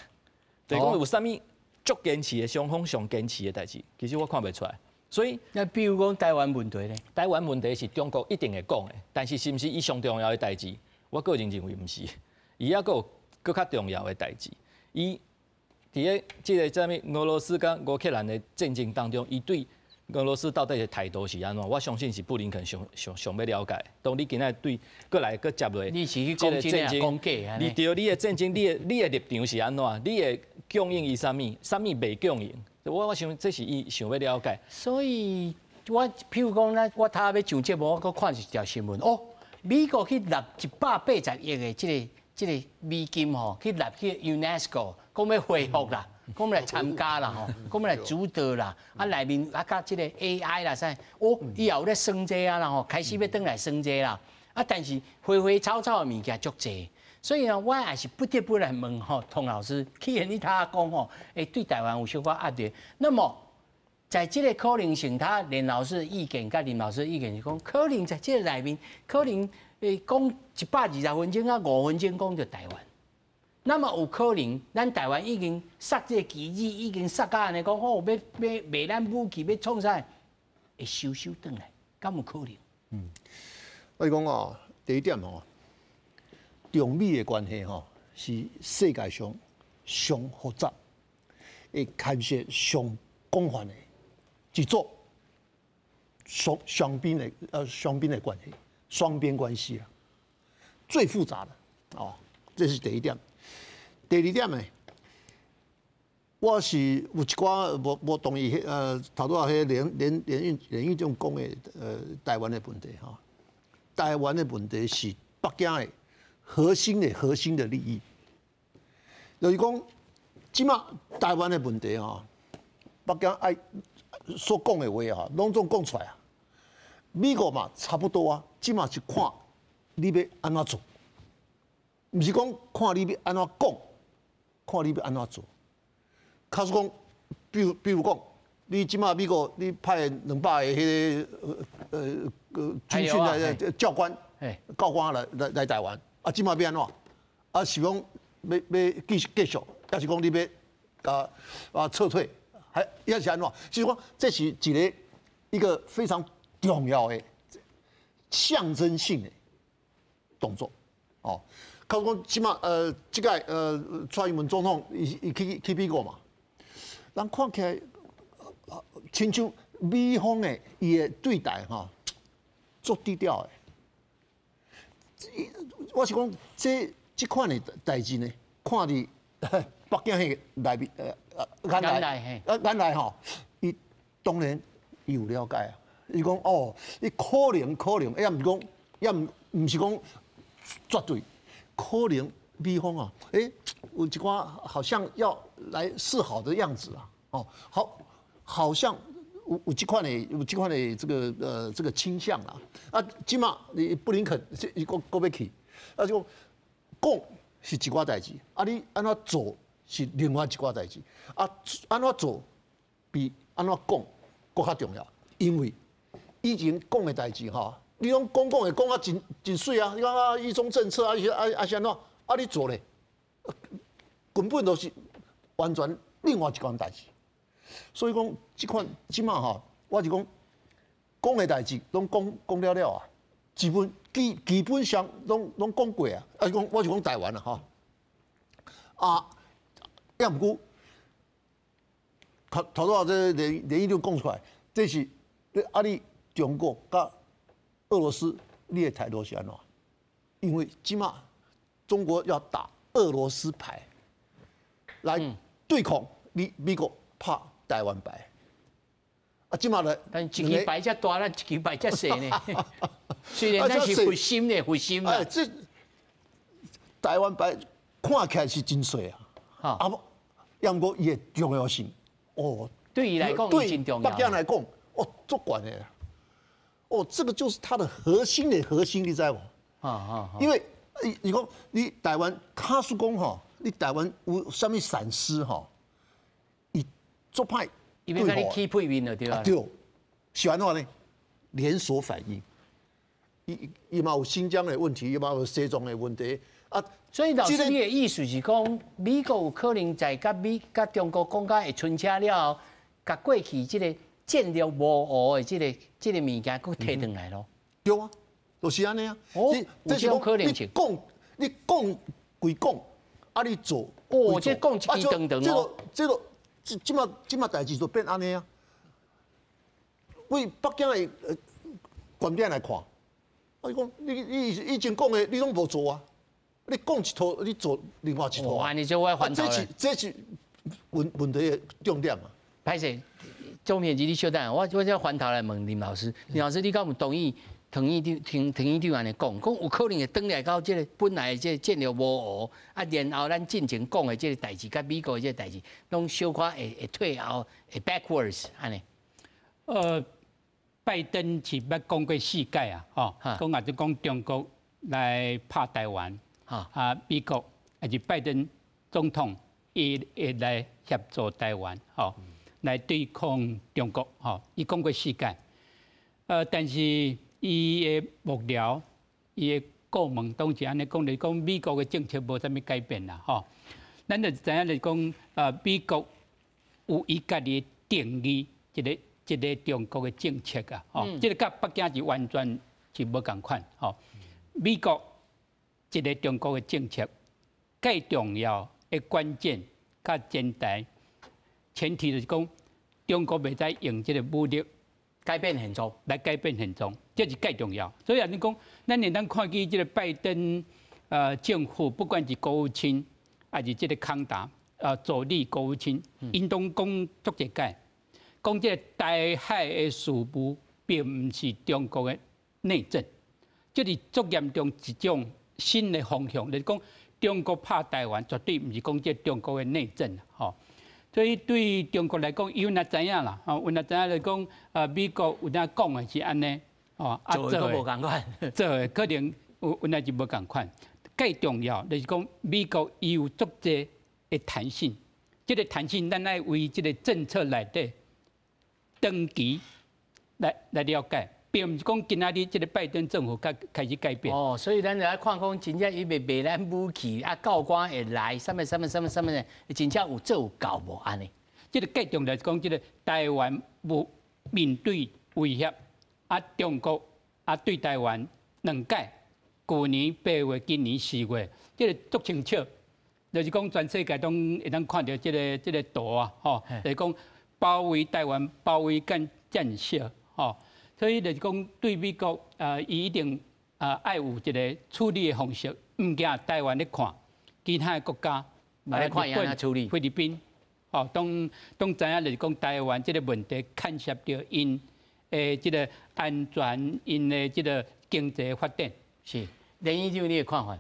就是講有啥物足堅持的雙方上堅持的代誌，其實我看袂出來。所以，那比如講台灣問題咧？台灣問題是中國一定會講的，但是是毋是伊上重要的代誌？我個人認為毋是，伊猶閣有閣較重要的代誌，伊佇咧這个啥物俄羅斯佮烏克蘭的戰爭當中，伊對俄羅斯到底的態度是按怎？我相信是布林肯上上上欲了解。當你今仔對閣來閣接落，你是去講真的講假？你對你的戰爭，你的立場是按怎？你會供應伊啥物？啥物袂供應？我想這是伊想欲了解。所以，我譬如講咧，我頭仔欲上節目，我閣看一條新聞，哦，美國去納180億的這個美金吼，去納去 UNESCO，講欲恢復啦，講欲來參加啦吼，講欲來主導啦，啊內面啊佮這個 AI 啦啥，哦，伊也有咧算這啊啦吼，開始欲轉來算這啦，啊但是花花草草的物件足濟，所以呢，我也是不得不來問吼，童老師，既然你頭仔講吼，會對台灣有小可壓力，那麼在這個可能性，他連老師的意見佮林老師的意見是講，可能在這個內面，可能。會講120分鐘啊，5分鐘講著台灣，那麼有可能，咱台灣已經撒這個棋子，已經撒甲按呢講，哦，欲欲賣咱武器，欲創啥？會收收轉來，敢有可能？嗯，我講哦，第一點哦，中美的關係吼是世界上上複雜、會牽涉上廣泛的一組雙邊的關係。雙邊關係啊，最複雜的哦，這是第一點。第二點呢，我是有一寡無同意頭拄仔彼連院長講的台灣的問題吼。台灣的問題是北京的核心的核心的利益，就是講，這馬台灣的問題吼，北京愛所講的話吼，攏總講出來啊。美國嘛差不多啊，這馬是看你欲按怎做，毋是講看你欲按怎講，看你欲按怎做。假使講，比如講，你這馬美國你派200個彼个軍訓的教官、教官來台灣，啊，這馬欲按怎？啊，是講欲繼續，抑是講你欲啊撤退，還抑是按怎？就是講這是一個非常重要的象徵性的動作，哦。假如講這馬這屆蔡英文總統伊去美國嘛，人看起來親像美方的伊的對待吼，足低調的。我是講這這款的代誌呢，看佇北京彼个內面眼內，眼內吼，伊當然伊有了解啊。伊講哦，伊可能可能，也毋是講，也毋是講絕對，可能美方啊，有一寡好像要來示好的樣子啊，哦，好，好像有這款的這個傾向啦。啊，這馬你布林肯伊閣閣欲去，啊就講是一寡代誌，啊你按怎做是另外一寡代誌，啊按怎做比按怎講閣較重要，因為以前講的代誌吼，你攏講講會講啊真真媠啊，你講啊一中政策啊啊啊是按怎，啊你做咧，根本都是完全另外一款代誌。所以講這款這馬吼，我是講講的代誌攏講講了了啊，基本上攏講過啊。啊講我是講台灣啊吼，啊，也毋過頭頭拄仔這連連議長講出來，這是啊你中國佮俄羅斯你的態度是按怎？因為這馬中國要打俄羅斯牌來對抗你美國拍台灣牌，啊，這馬來，但一支牌遮大，咱一支牌遮細呢。雖然咱是核心呢，核心啊。這台灣牌看起來是真細啊，啊，也毋過伊的重要性，哦，對伊來講，真重要。北京來講，哦，足懸的，哦，這個就是它的核心的核心，你知無？因為你講你台灣，假使講吼，你台灣有啥物閃失吼？伊足歹，伊欲共你起屁面就對啊。對，是按怎呢？連鎖反應，伊伊嘛有新疆的問題，伊嘛有西藏的問題啊。所以老師，你的意思是講，美國有可能在佮美佮中國講甲會伸車了後，共過去這個戰略模糊的這個物件，閣提轉來咯。對啊，就是按呢啊。哦，有這種可能性。講你講歸講，啊你做，哦，這講一支長長哦。這個這這馬這馬代誌就變按呢啊。為北京的觀點來看，啊，伊講你你以前講的你攏無做啊，你講一套，你做另外一套。按呢就我翻頭。這是問題的重點啊。歹勢，總編輯你稍等，我才翻頭來問林老師，林老師你敢有同意？唐院長、唐唐院長按呢講，講有可能會轉來到這個本來的這個戰略模糊，啊，然後咱進前講的這個代誌，佮美國的這個代誌，攏小可會退後，會 backwards 按呢。拜登是捌講過四擺啊，吼，講啊就講中國來拍台灣，啊，美國抑是拜登總統伊會來協助台灣，吼，來對抗中國，吼，伊講過四擺。但是伊的幕僚、伊的顧問當時按呢講，就是講美國的政策無啥物改變啦，吼。咱就知影就是講，美國有伊家己的定義，一個一個中國的政策啊，吼，這個佮北京是完全是無仝款，吼。美國一個中國的政策，最重要的關鍵佮前提，前提就是講，中國袂使用這個武力改變現狀，來改變現狀，這是最重要。所以按呢講，咱會當看見這個拜登政府，不管是國務卿，抑是這個康達助理國務卿，𪜶攏講足濟擺，講這個台海的事務並毋是中國的內政，這是足嚴重一種新的方向，就是講中國拍台灣，絕對毋是講這中國的內政，吼。所以對中國來講，伊有若知影啦，吼，有若知影就是講，美國有影講的是按呢，吼，啊做的無仝款，做的可能有有影是無仝款。更重要就是講，美國伊有足濟的彈性，這個彈性咱愛為這個政策內底長期來了解，並毋是講今仔日這個拜登政府才開始改變。哦，所以咱來看講，真正伊欲賣咱武器，啊，到官會來，啥物啥物啥物啥物的，真正有做有夠無按呢？這個最重要是講，這個台灣無面對威脅，啊，中國啊對台灣兩擺，舊年8月，今年4月，這個足清楚，就是講全世界攏會當看著這個圖啊，吼，就是講包圍台灣，包圍緊戰小，吼，所以就是講對美國，伊一定愛有一個處理的方式，毋驚台灣咧看，其他的國家來看伊按怎處理。菲律賓，吼，攏知影就是講台灣這個問題牽涉著𪜶的這個安全，𪜶的這個經濟發展。是，連議長你的看法？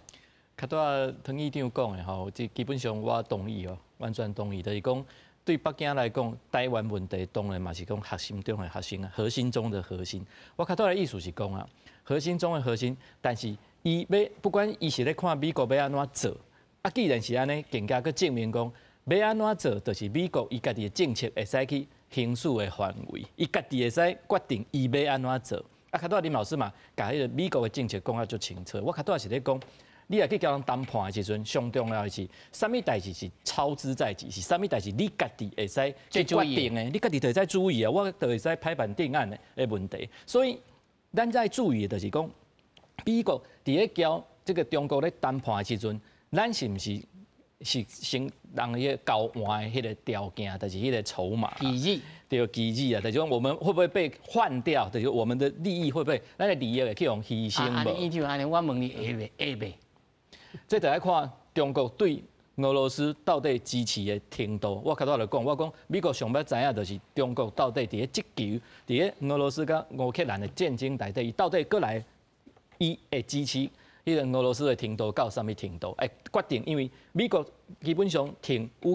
較拄仔湯議長講的吼，這基本上我同意哦，完全同意，就是講對北京來講，台灣問題當然嘛是講核心中的核心啊，核心中的核心。我較拄仔的意思是講啊，核心中的核心，但是伊欲不管伊是咧看美國欲按怎做，啊，既然是按呢，更加閣證明講欲按怎做，就是美國伊家己的政策會使去行使的範圍，伊家己會使決定伊欲按怎做。啊，較拄仔林老師嘛，共彼個美國的政策講甲足清楚。我較拄仔是咧講，你若去共人談判的時陣，上重要的是，啥物代誌是操之在己，是啥物代誌你家己會使去決定的，你家己就會使主意啊，我就會使拍板定案的的問題。所以，咱愛注意的就是講，美國佇咧交這個中國咧談判的時陣，咱是毋是是先人彼個交換的彼個條件，就是彼個籌碼。棋子。對，棋子啊，就是講我們會不會被換掉？就是我們的利益會不會，咱的利益會去予犧牲無？啊，議長按呢，我問你會袂？會袂？這就愛看中國對俄羅斯到底支持的程度。我較早就講，我講美國上欲知影就是中國到底佇咧這球，佇咧俄羅斯佮烏克蘭的戰爭內底，伊到底閣來伊會支持彼個俄羅斯的程度到啥物程度？會決定，因為美國基本上挺烏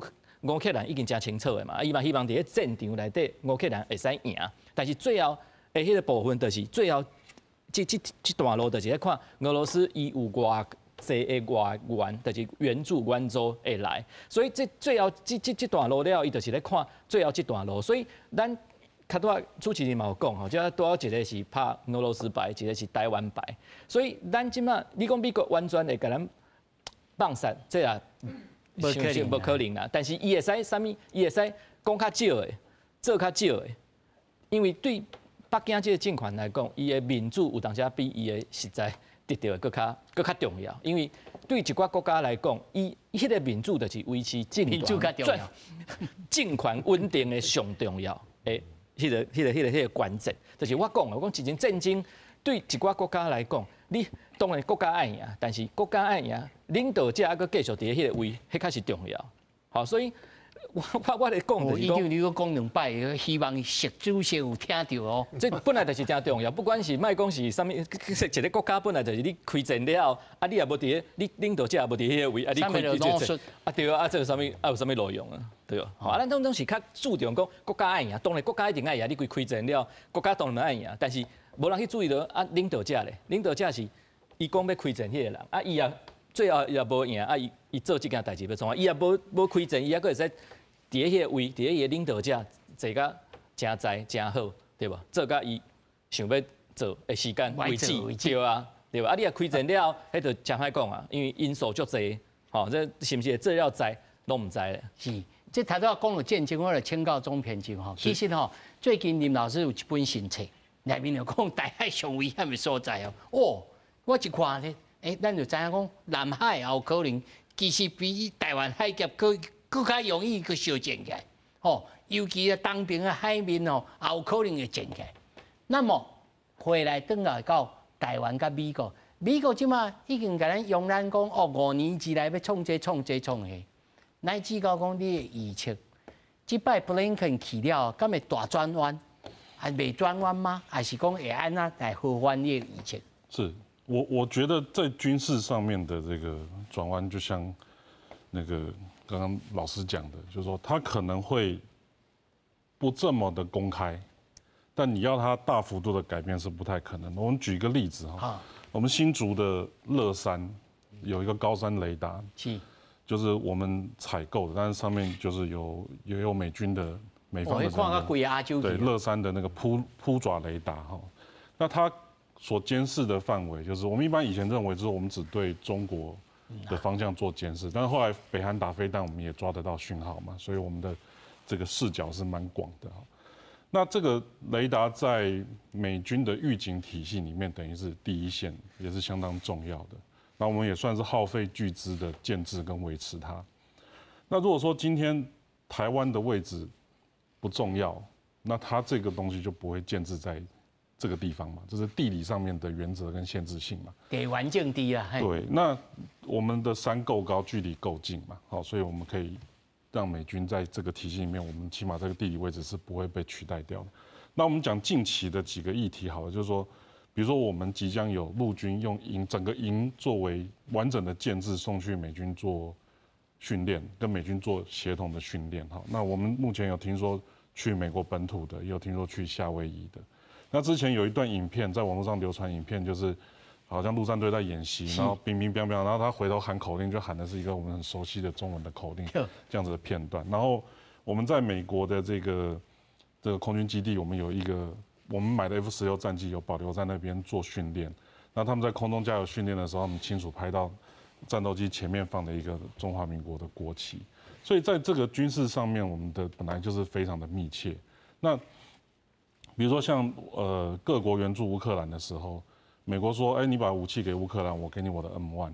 克蘭已經誠清楚的嘛，伊嘛希望佇咧戰場內底烏克蘭會使贏，但是最後的彼個部分就是最後這段路就是咧看俄羅斯伊有偌濟的外援，就是援助援助會來，所以這最後這段路了，伊就是咧看最後這段路，所以咱較拄仔主持人嘛有講吼，這拄好一個是拍俄羅斯牌，一個是台灣牌，所以咱這馬你講美國完全會共咱放殺，這也無可能，無可能啦。但是伊會使啥物？伊會使講較少的，做較少的，因為對北京這個政權來講，伊的面子有當時比伊的實在得著的閣較重要。因為對一寡國家來講，伊彼個面子就是維持政權政權穩定的上重要的彼個關鍵。就是我講的，我講一場戰爭對一寡國家來講，你當然國家愛贏，但是國家愛贏，領導者猶閣繼續佇彼個位，彼較是重要。好，所以我咧講就是講，你閣講兩擺，希望習主席有聽著哦。這本來就是誠重要，不管是莫講是啥物，一個國家本來就是你開戰了後，啊你也無佇咧，你領導者也無佇彼個位，啊你開這啊對啊，啊這有啥物啊有啥物路用啊？對吧？啊，咱攏總是較注重講國家愛贏，當然國家一定愛贏，你規開戰了，國家當然愛贏，但是無人去注意著啊領導者咧，領導者是伊講欲開戰彼個人，啊伊也最後伊也無贏，啊伊伊做這件代誌欲創啥？伊也無開戰，伊猶閣會使佇彼個位，佇彼個領導者坐甲誠在誠好，對無？做甲伊想欲做的時間為止，對啊，對吧？啊，你若開戰了後，彼就誠歹講啊，因為因素足濟，吼，這是毋是會做了知，攏毋知咧。是，這頭拄仔講著戰爭，我來請教總編輯吼。其實吼，最近林老師有一本新冊，內面就講台海上危險的所在哦。哦，我一看咧，咱就知影講南海也有可能，其實比台灣海峽閣閣較容易去相戰起來，吼，尤其啊東邊的海面哦，也有可能會戰起來。那麼回來轉來到台灣佮美國，美國這馬已經共咱容咱講哦，5年之內欲創這創這創彼，乃至到講你的預測，這擺布林肯去了，敢會大轉彎？還袂轉彎嗎？還是講會按怎來和緩你的預測？是我覺得在軍事上面的這個轉彎，就像那個剛剛老師講的，就是說他可能會不這麼的公開，但你要他大幅度的改變是不太可能的。我們舉一個例子哈，我們新竹的樂山有一個高山雷達，就是我們採購的，但是上面就是有也有美軍的美方的對樂山的那個撲爪雷達哈，那它所監視的範圍，就是我們一般以前認為就是我們只對中國的方向做監視，但是後來北韓打飛彈，我們也抓得到訊號嘛，所以我們的這個視角是蠻廣的哈。那這個雷達在美軍的預警體系裡面，等於是第一線，也是相當重要的。那我們也算是耗費巨資的建置跟維持它。那如果說今天台灣的位置不重要，那它這個東西就不會建置在这个地方嘛，这是地理上面的原则跟限制性嘛。地缘政治啊。对，那我们的山够高，距离够近嘛，好，所以我们可以让美军在这个体系里面，我们起码这个地理位置是不会被取代掉的。那我们讲近期的几个议题，好了，就是说，比如说我们即将有陆军用营整个营作为完整的建制送去美军做训练，跟美军做协同的训练，哈。那我们目前有听说去美国本土的，也有听说去夏威夷的。那之前有一段影片在网络上流传，影片就是好像陆战队在演习，然后乒乒乓乓，然后他回头喊口令，就喊的是一个我们很熟悉的中文的口令，这样子的片段。然后我们在美国的这个空军基地，我们有一个我们买的 F-16战机有保留在那边做训练。那他们在空中加油训练的时候，他们清楚拍到战斗机前面放的一个中华民国的国旗。所以在这个军事上面，我们的本来就是非常的密切。那比如说像各国援助乌克兰的时候，美国说，哎，你把武器给乌克兰，我给你我的 M1。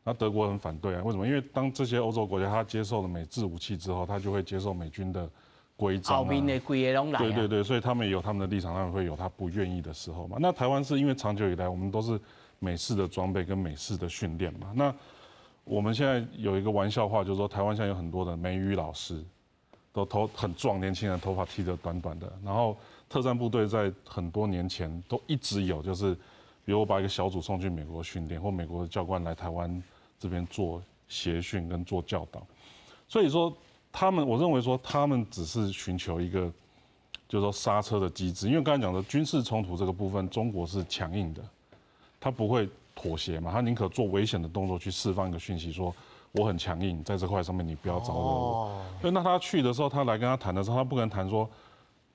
那德国很反对啊，为什么？因为当这些欧洲国家他接受了美制武器之后，他就会接受美军的规章。后面的规个拢来。对对对，所以他们有他们的立场，他们会有他不愿意的时候嘛。那台湾是因为长久以来我们都是美式的装备跟美式的训练嘛。那我们现在有一个玩笑话，就是说台湾现在有很多的美语老师，都头很壮，年轻人头发剃得短短的。然后特战部队在很多年前都一直有，就是比如我把一个小组送去美国训练，或美国的教官来台湾这边做协训跟做教导。所以说他们，我认为说他们只是寻求一个，就是说刹车的机制，因为刚才讲的军事冲突这个部分，中国是强硬的，他不会妥协嘛，他宁可做危险的动作去释放一个讯息，说我很强硬，在这块上面你不要招惹我。所以那他去的时候，他来跟他谈的时候，他不可能谈说，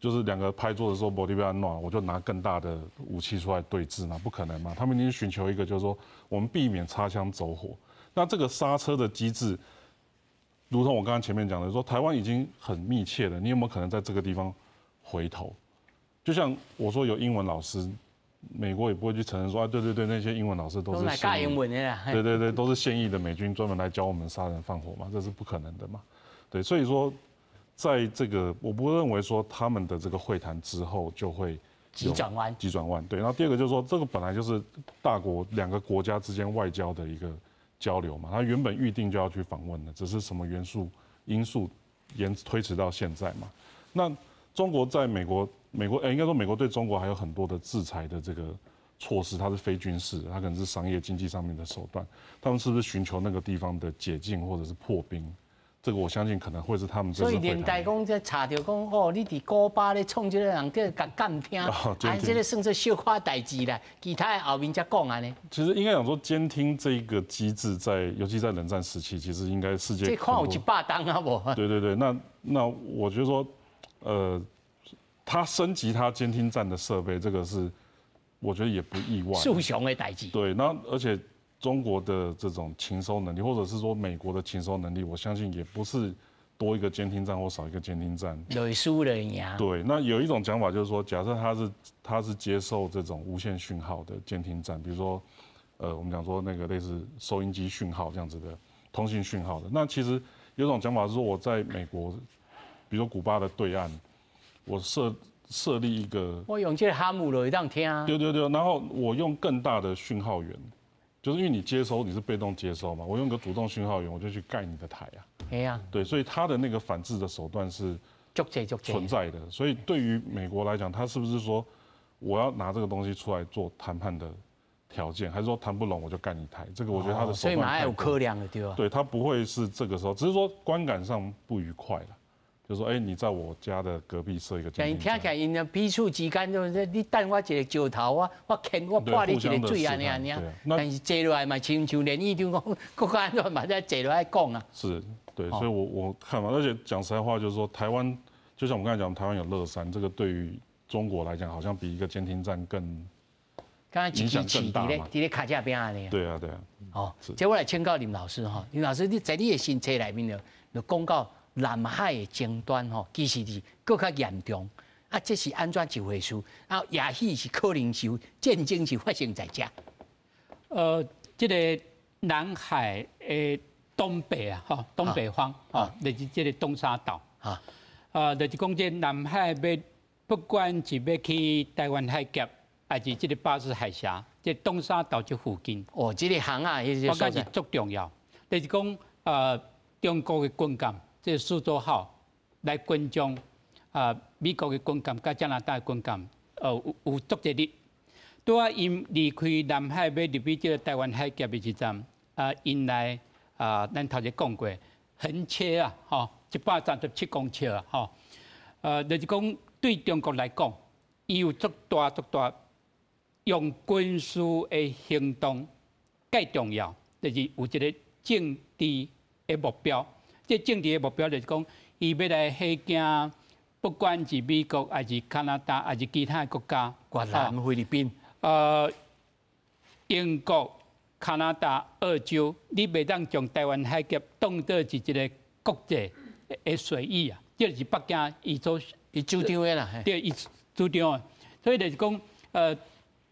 就是两个拍桌子说无你欲按怎，我就拿更大的武器出来对峙嘛，不可能嘛。他们一定寻求一个就是说，我们避免擦枪走火。那这个刹车的机制，如同我刚刚前面讲的，说台湾已经很密切了，你有没有可能在这个地方回头？就像我说有英文老师，美国也不会去承认说啊，对对对，那些英文老师都是教英文的啦，对对对，都是现役的美军专门来教我们杀人放火嘛，这是不可能的嘛。对，所以说，在这个我不认为说他们的这个会谈之后就会急转弯，急转弯。对，然后第二个就是说，这个本来就是大国两个国家之间外交的一个交流嘛，他原本预定就要去访问的，只是什么元素因素延推迟到现在嘛。那中国在美国。美国，应该说美国对中国还有很多的制裁的这个措施，它是非军事，它可能是商业经济上面的手段。他们是不是寻求那个地方的解禁或者是破冰？这个我相信可能会是他们。所以连带讲这查著讲哦，你伫古巴咧创这个人叫共监听，啊，这个算做小可代志啦，其他的后面才讲按呢。其实应该讲说监听这一个机制，在尤其在冷战时期，其实应该世界这看有100冬啊无？对对对，那我觉得说，他升级他监听站的设备，这个是我觉得也不意外。数常的代志。对，那而且中国的这种情搜能力，或者是说美国的情搜能力，我相信也不是多一个监听站或少一个监听站。就输了赢。对，那有一种讲法就是说，假设他是接受这种无线讯号的监听站，比如说，我们讲说那个类似收音机讯号这样子的通信讯号的，那其实有种讲法是说，我在美国，比如说古巴的对岸，我设立一个，我用这个哈姆就会当听。对对对，然后我用更大的讯号源，就是因为你接收你是被动接收嘛，我用个主动讯号源，我就去盖你的台啊。对啊。对，所以他的那个反制的手段是足济足济存在的。所以对于美国来讲，他是不是说我要拿这个东西出来做谈判的条件，还是说谈不拢我就盖你台？这个我觉得他的手段所以嘛有考量的对吧？对，他不会是这个时候，只是说观感上不愉快了。就说哎，你在我家的隔壁设一个。但听起来𪜶彼此之间就是你掷我一个石头，我牵我泼你一个水按呢按呢。但是坐落来嘛，亲像连议长讲，国家安怎嘛在坐落来讲啊。是，对，所以我看嘛，而且讲实在话，就是说台湾，就像我刚才讲，台湾有乐山，这个对于中国来讲，好像比一个监听站更影响更大嘛。伫咧跤跡边按呢。对啊，对啊。哦，这我来请教林老师哈，林老师，你在你的新册内面就就讲到南海的争端吼，其实是阁较严重。啊，这是按怎一回事？啊，也许是可能是战争是发生在遮。这个南海的东北啊，吼，东北方，吼，就是这个东沙岛。啊，就是讲这南海欲，不管是欲去台湾海峡，抑是這个巴士海峡，這東沙島這附近。哦，這个航啊，我感覺足重要。就是講，中國的軍艦，這个蘇州號來跟蹤啊，美國的軍艦佮加拿大的軍艦，有足濟日。拄仔𪜶離開南海欲入去這个台灣海峽的時陣，啊，𪜶來啊，咱頭前講過，橫切啊，吼，137公尺啊，吼，就是講對中國來講，伊有足大足大用軍事的行動，蓋重要，就是有一个政治的目標。這政治的目標就是講，伊欲來嚇驚，不管是美國，抑是加拿大，抑是其他的國家，越南、菲律賓。英國、加拿大、澳洲，你袂當將台灣海峽當做是一个國際的水域啊！這是北京伊所伊主張的啦，對，伊主張的。所以就是講，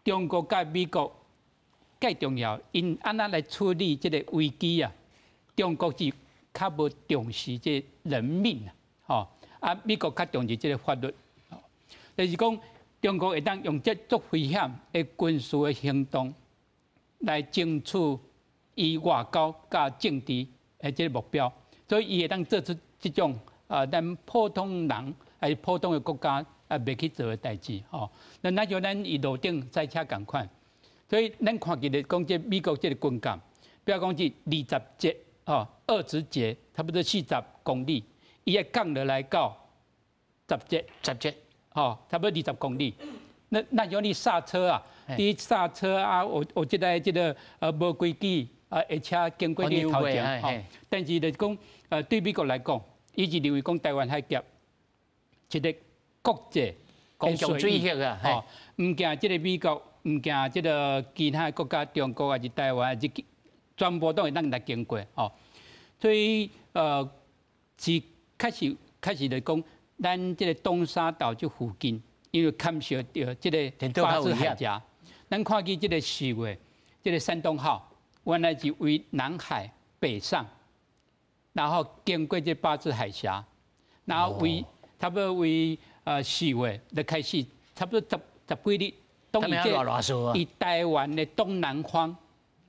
中國佮美國蓋重要，𪜶按怎來處理這个危機啊？中國是較無重視這人命啊，吼啊，美國較重視這个法律，就是講。中國會當用這足危險的軍事的行動來爭取伊外交佮政治的這个目標，所以伊會當做出這種啊，咱普通人抑是普通的國家啊，袂去做的代誌吼。那那就咱伊路頂賽車仝款，所以咱看見咧講這美國這个軍艦，比如講是20節吼，20節，差不多40公里，伊會降落來到十節，十節。吼，差不多20公里。那像你剎車啊，你剎車啊，有這个無規矩啊，會車經過你頭前吼。但是就是講，對美國來講，伊是認為講台灣海峽一个國際公共水域啊，吼，毋驚這个美國，毋驚這个其他國家，中國抑是台灣，抑是全部都會當來經過吼。所以是確實來講。咱這个東沙島這附近，因為牽涉著這个巴士海峽，咱看見這个4月，這个山東號原來是為南海北上，然後經過這巴士海峽，然後為差不多為4月就開始，差不多十幾日，當伊這以台灣的東南方，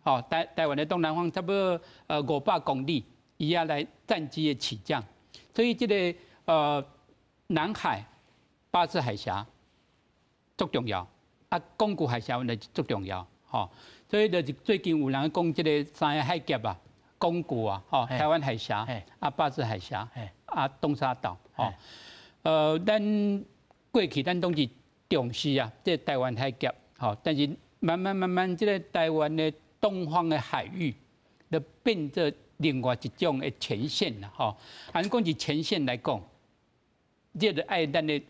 吼台灣的東南方差不多500公里，伊也來戰機的起降，所以這个南海、巴士海峽足重要，啊，宮古海峽呢足重要，吼，所以就是最近有人講這个三个海峽啊，宮古啊，吼，台灣海峽，啊，巴士海峽，啊，東沙島，吼，咱過去咱攏是重視啊，這個台灣海峽，吼，但是慢慢慢慢，這个台灣的東方的海域，就變做另外一種的前線啦，吼，按講是前線來講。這個愛咱的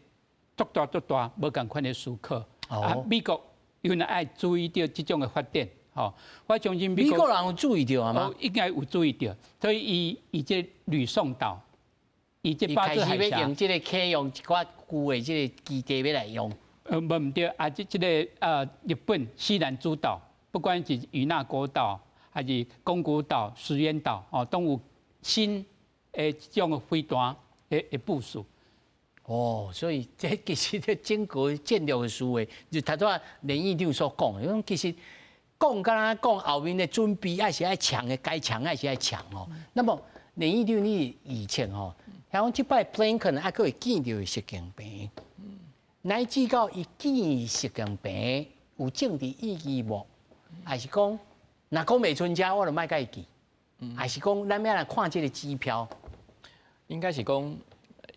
足大足大無仝款的思考，啊，美國因為愛注意著這種的發展，吼，我相信美國人有注意著啊嗎？應該有注意著，所以伊這呂宋島，伊這巴士海峽，用這个啟用一寡舊的這个基地欲來用。無毋對，啊，這个日本西南諸島，不管是與那國島，還是宮古島、石垣島，哦，都有新的這種的飛彈的部署。哦，所以這其實這整個戰略的思維，就頭拄仔連院長所講的，講其實講敢若講後面的準備，抑是愛強的，該強抑是愛強哦。那麼連院長你預測吼，像講這擺布林肯還閣會見著習近平，乃至到伊見習近平有政治意義無？還是講，若講袂賰遮，我就莫佮伊見？還是講咱欲來看這个指標？應該是講。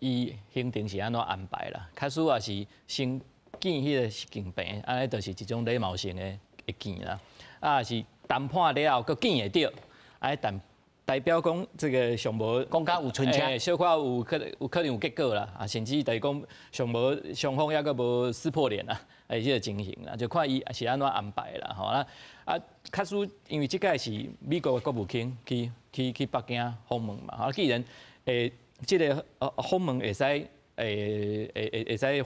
伊行程是按怎安排啦？假使也是先見彼个習近平，按呢就是一種禮貌性的會見啦。啊，是談判了後，閣見會著，啊，但代表講這个上無講較有賰車，小可有可能有結果啦。啊，甚至就是講上無雙方猶閣無撕破臉啦，欸，這个情形啦，就看伊是按怎安排啦，吼啊啊，假使因為這擺是美國的國務卿去北京訪問嘛，啊，既然這个訪問會使，會使，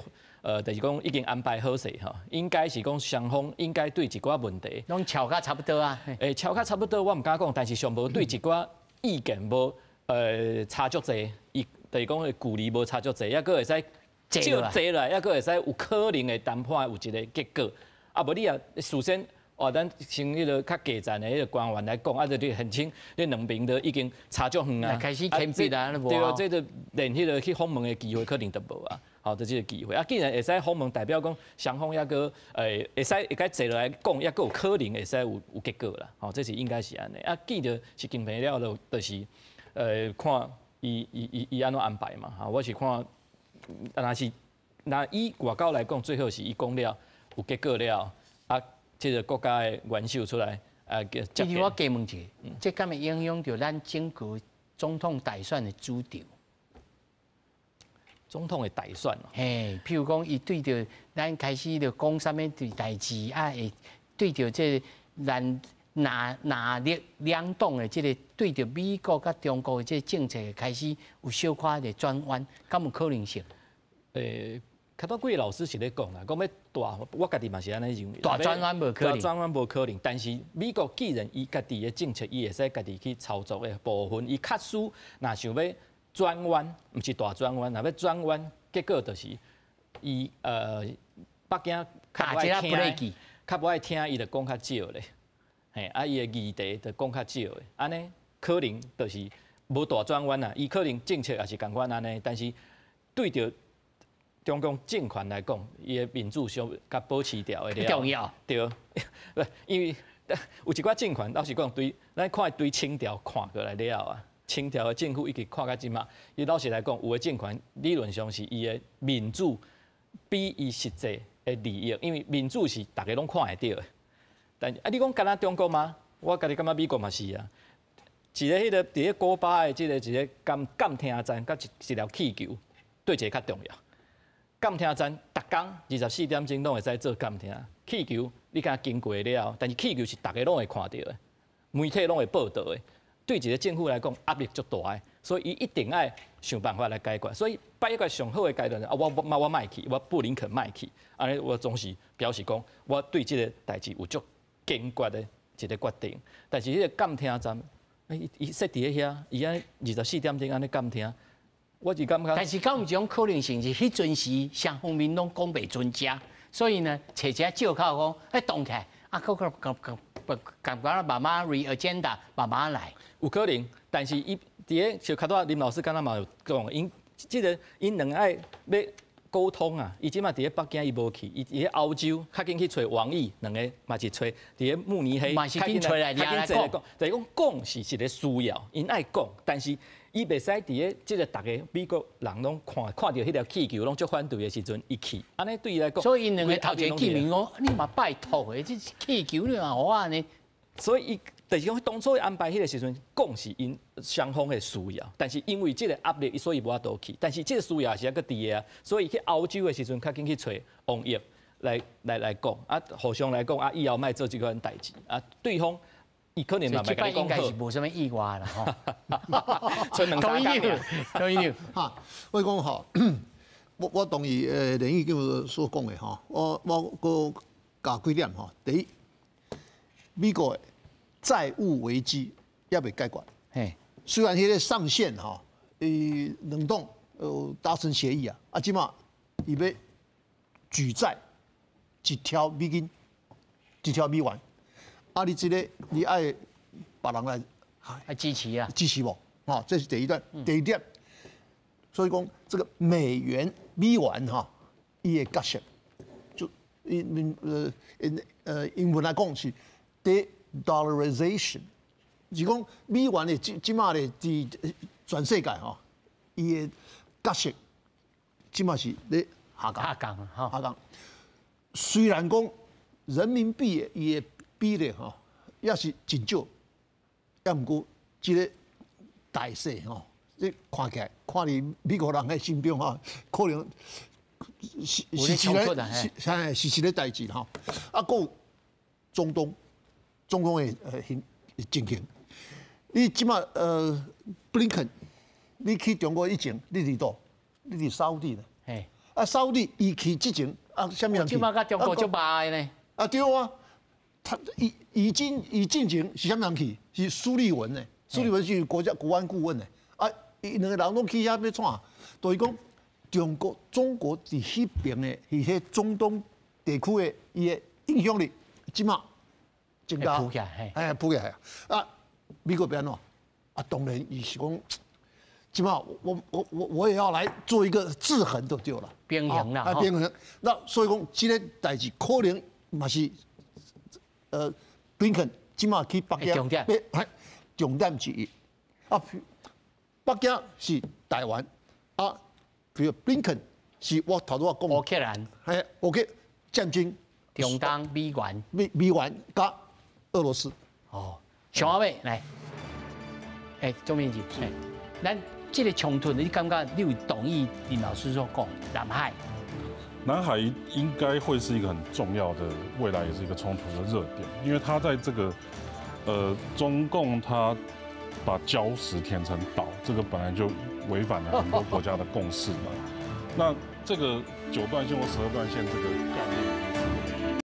就是講已經安排好勢吼，應該是講雙方應該對一寡問題，攏敲甲差不多啊。敲甲差不多，我毋敢講，但是上無對一寡意見無差足濟，伊就是講距離無差足濟，抑閣會使少坐來，抑閣會使有可能會談判有一個結果。啊，無你啊，事先哦，咱先彼个較低層的彼个官員來講，啊，就你現場你兩邊都已經差足遠啊，開始傾筆啊，對，這就連彼個去訪問的機會可能都無啊。好，就這個機會啊，既然會使訪問，代表講雙方抑閣會使會使坐落來講，抑閣有可能會使有結果啦。吼，這是應該是按呢。啊，見著習近平了後，就是看伊按怎安排嘛。哈，我是看，啊，若是若以外交來講，最好是伊講了有結果了，啊，這個國家的元首出來啊，其實我加問一下，這敢會影響著咱整個總統大選的主調？總統的大選，嘿，譬如講，伊對著咱開始就講啥物對代誌啊，會對著這個咱拿拿力兩黨的這個對著美國佮中國的這個政策開始有小可的轉彎，敢有可能性？較多幾个老師是咧講啦，講欲大，我家己嘛是按呢認為。大轉彎無可能。大轉彎無可能，但是美國既然伊家己的政策，伊會使家己去操作的部分，伊確實若想欲轉彎，毋是大轉彎，若欲轉彎，結果就是伊北京較無愛聽，較無愛聽，伊就講較少咧。嘿，啊，伊的議題就講較少的，按呢可能就是無大轉彎啊。伊可能政策也是仝款按呢，但是對著中共政權來講，伊的民主上共保持牢的了。重要。對，不，因為有一寡政權，老實講，對咱看對清朝看過來了啊。清朝的政府一直看到這馬，伊老實來講，有的政權理論上是伊的民主比伊實際的利益，因為民主是逐家攏看會著的。但啊，你講敢若中國嗎？我家己感覺美國嘛是啊。一个彼个佇咧古巴的這个一个監監聽站，佮一一粒氣球，對一个較重要。監聽站逐工24點鐘攏會使做監聽，氣球你敢經過了，但是氣球是逐家攏會看著的，媒體攏會報導的。對一个政府來講壓力足大的，所以伊一定愛想辦法來解決。所以擺一個上好的階段，啊，我莫去，我布林肯莫去，按呢我總是表示講，我對這个代誌有足堅決的一个決定。但是彼个監聽站，伊伊設佇咧遐，伊按呢24點鐘按呢監聽，我是感覺。但是敢有一種可能性是，彼陣時雙方面攏講袂準遮，所以呢，揣一個借口講，欸動起來，啊，閣閣閣閣感覺慢慢 re-agenda 慢慢來。有可能，但是伊佇咧就較拄林老師敢若嘛有講，𪜶這个𪜶兩愛欲溝通啊，伊這馬佇咧北京伊無去，伊佇咧歐洲較緊去揣王毅，兩个嘛是揣佇咧慕尼黑，嘛是緊揣來來講，就是講講是一个需要，𪜶愛講，但是伊袂使佇咧這个逐个美國人攏看看著彼粒氣球攏足反對的時陣，伊去，按呢對伊來講，所以𪜶兩个頭前見面講，你嘛拜託的，這氣球你嘛予我按呢，所以伊就是講當初安排彼个時陣，講是𪜶雙方的需要，但是因為這个壓力，所以無法度去。但是這个需要是猶閣佇的啊，所以去歐洲的時陣，較緊去揣王毅來來來講，啊，互相來講啊，以後莫做這款代誌啊，對方伊可能嘛袂共你講好。應該是無啥物意外啦，吼。賰兩三工。同意。哈，我講吼，我同意連玉教所講的吼，我閣加幾點吼。第一，美國的債務危機猶未解決。嘿，雖然彼个上限吼，伊兩黨達成協議啊，啊，這馬伊欲舉債1兆美金，1兆美元，啊，你這个你愛別人來來支持啊？支持無？吼，這是第一段。第二點，所以講這個美元美元哈，伊的角色就英英文來講是 de-dollarization，是講美元的這這馬咧佇全世界吼，伊的角色這馬是咧下降，下降吼，下降。雖然講人民幣的伊的比例吼，也是真少，抑毋過這个大勢吼，這看起來看佇美國人的身邊吼，可能是是一个是是一个代誌吼。啊，閣有中東，中東的情形，你這馬布林肯，你去中國以前，你佇佗？你佇沙烏地呢？嘿，啊，沙烏地伊去之前，啊，啥物人去？這馬佮中國足峇的呢？啊，對啊，他伊伊進伊進前是啥物人去？是蘇利文呢？蘇利文是國家國安顧問呢。啊，伊兩個人攏去遐欲創？就是講中國中國佇彼邊的，佇彼中東地區的伊的影響力這馬增加，哎，浮起來啊！美國欲按怎？啊，當然伊是講，這馬我也要來做一個制衡就對了，平衡啦，啊，平衡。那所以講，這个代誌可能嘛是，布林肯這馬去北京，重點，重點之一。啊，北京是台灣，啊，比如布林肯是我頭拄仔講，烏克蘭，嘿，烏克戰爭，中東美元，美元佮俄羅斯。哦，上後尾來，哎，鍾明吉，哎，咱這个衝突，你感覺你有同意林老師所講南海？南海應該會是一個很重要的未來，也是一個衝突的熱點，因為它在這個，中共它把礁石填成島，這個本來就違反了很多國家的共識嘛。那這個九段線或12段線這個概念。